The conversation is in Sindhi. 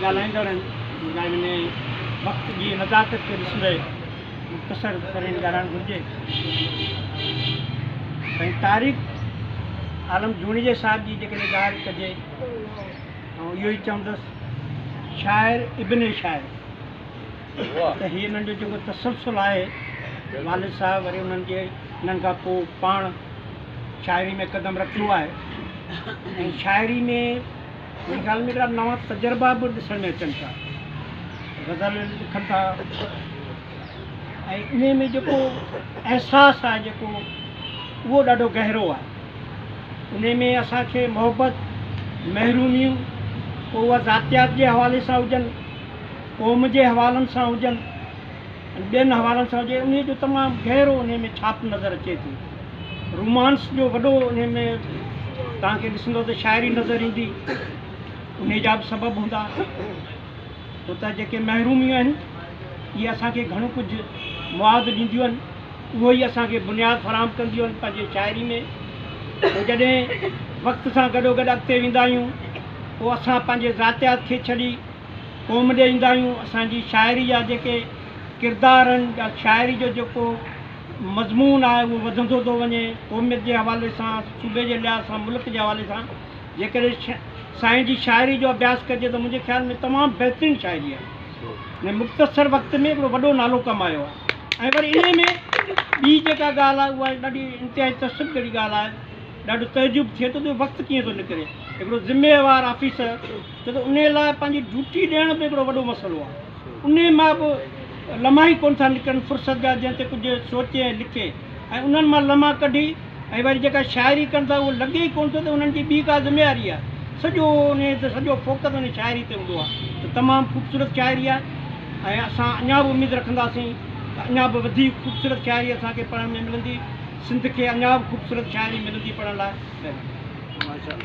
ڳالهائيندڙ آهن، ان لاء ان وقت جي نزاڪت کي ڏسندي مختصر ترين ڳالهائڻ گهرجي. سائين طارق عالم جوڻيجي صاحب جي جيڪڏهن ڳالهه ڪجي، آئون اهو ئي چوندس شاعر ابن شاعر ته هي انهن جو جيڪو تسلسل آهي، والد صاحب وري انهن جي انهن کان پوء پاڻ شاعري ۾ قدم رکيو آهي ۽ شاعري ۾ منهنجي خيال ۾ هڪڙا نوان تجربا به ڏسڻ ۾ اچن ٿا، غزل لکن ٿا ۽ انهي ۾ جيڪو احساس آهي جيڪو اهو ڏاڍو گهرو آهي. انهي ۾ اسان کي محبت، محروميون، پوء اها ذاتيات جي حوالي سان هجن، قوم جي حوالن سان هجن ۽ ٻين حوالن سان هجي، انهي جو تمام گهرو انهي ۾ ڇاپ نظر اچي ٿي. رومانس جو وڏو انهي ۾ توهان کي ڏسندو ته شاعري نظر ايندي. انهي جا به سبب هوندا. ڇو ته جيڪي محروميون آهن، اهي اسان کي گهڻو ڪجهه مواد ڏينديون آهن. اهو ئي اسان کي بنياد فراهم ڪنديون آهن پنهنجي شاعري ۾. پوء جڏهن وقت سان گڏوگڏ اڳتي ويندا آهيون، پوء اسان پنهنجي ذاتيات کي ڇڏي قوم ڏي ايندا آهيون. اسان جي شاعري جا جيڪي ڪردار آهن يا شاعري جو جيڪو مضمون آهي اهو وڌندو ٿو وڃي. قوميت جي حوالي سان، صوبي جي لحاظ سان، ملڪ جي حوالي سان جيڪڏهن سائين جي شاعري جو اڀياس ڪجي ته منهنجي خيال ۾ تمام بهترين شاعري آهي. هن مختصر وقت ۾ هڪڙو وڏو نالو ڪمايو آهي ۽ وري انهي ۾ ٻي جيڪا ڳالهه آهي اها ڏاڍي انتهائي تعصب جهڙي ڳالهه آهي، ڏاڍو تعجب ٿئي ٿو ته اهو وقت ڪيئن ٿو نڪري. هڪڙو ذميوار آفيسر ڇو ته انهي لاء پنهنجي ڊيوٽي ڏيڻ به هڪڙو وڏو مسئلو آهي. انهي مان به لمحا ئي ڪونه ٿا نڪرن فرصت جا جنهن تي ڪجهه سوچي ۽ لکي ۽ انهن مان لمحا ڪڍي ۽ وري جيڪا شاعري ڪن ٿا اهو لڳي ئي ڪونه ٿو ته انهن جي ٻي ڪا ذميواري آهي. سڄو انهي تي سڄو فوڪس انهي شاعري تي هوندو آهي ته تمام خوبصورت شاعري آهي ۽ اسان اڃا به اميد رکنداسين ته اڃا به وڌيڪ خوبصورت شاعري اسان کي پڙهڻ ۾ ملندي. سنڌ کي اڃا به خوبصورت شاعري ملندي پڙهڻ لاء. مهرباني.